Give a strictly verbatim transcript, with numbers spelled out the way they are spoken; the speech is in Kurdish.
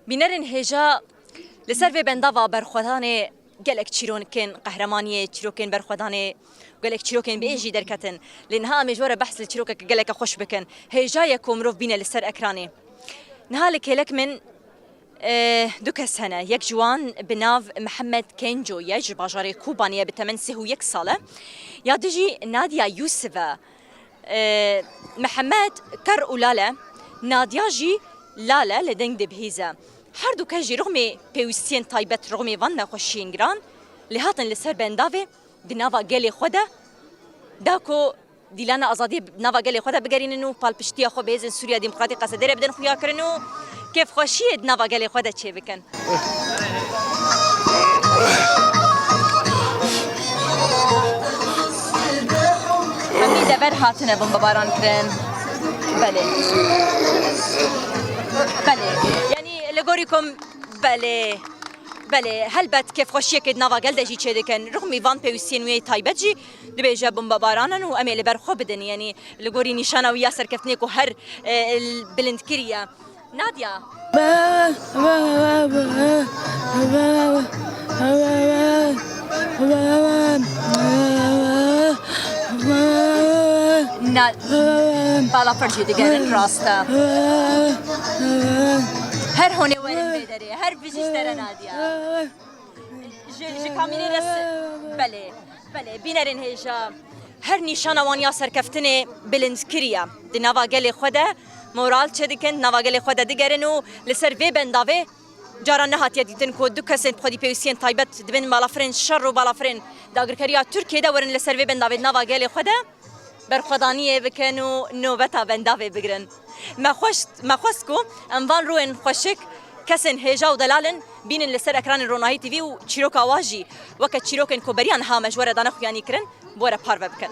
Bînerên hêja, li ser vê bendava berxwedanê gelek çîrokên qehremaniyê, çîrokên berxwedanê, gelek çîrokên bê jî derketin. Lê niha em ê ji we re behs li çîrokeke geleke xweş bikin. Hêja ye ku mirov bîne li ser ekranê. Niha li kêlek min, e, du kes hene. Yek ji wan bi nav Mihemed Kenco ye, ji bajarê Kobanê ye, bi temen sih û yek sal e. Ya din jî Nadia Yusuf e. E, Mihemed ker û lal e, Nadia jî lal e, li deng dibihîze. Her du kes jî rixmê pêwîstiyên taybet, rixmê van nexweşiyên giran lê hatin li ser bendavê di nava gelê xwe de, da ku dîlana azadiyê di nava gelê xwe de bigerînin û palpiştiya xwe bi hêzên Sûriya Demokratîk Qesedê re bidin xuyakirin û kêfxweşiyê di nava gelê xwe de çêbikin. Hemî dever hatine bombebaran kirin. Belê. Belê. Yanî li gorî kom, belê. Belê, helbet kêfxweşiyekê di nava gel de jî çêdikin. Rixmî van pêwîstiyên wê taybet jî dibêje bombebaran in û em ê li ber xwe bidin. Yanî li gorî nîşana wî ya serkeftinê ku her, e, bilind kiriye. Nadia. Na-, balafir jî digerin, rast e. Her honê werin vê derê, her bijî ji te re Nadia. Ji, ji kamîrê re s-, belê, belê, bînerên hêja. Her nîşana wan ya serkeftinê bilind kiriye. Di nava gelê xwe de moral çêdikin, di nava gelê xwe de digerin û li ser vê bendavê cara nehatiye dîtin ku du kesên bi xwedî pêwîstiyên taybet dibin balafirên şer û balafirên dagirkeriya Tirkiyê de werin li ser vê bendavê di nava gelê xwe de berxwedaniyê bikin û nobeta bendavê bigirin. Me xweşt, me xwest ku em van rûyên xweşik, kesên hêja û delal in, bînin li ser ekranên Ronahî T V û çîroka wa jî weke çîrokên ku beriya niha me ji we re dane xuyanî kirin, bi we re parve bikin.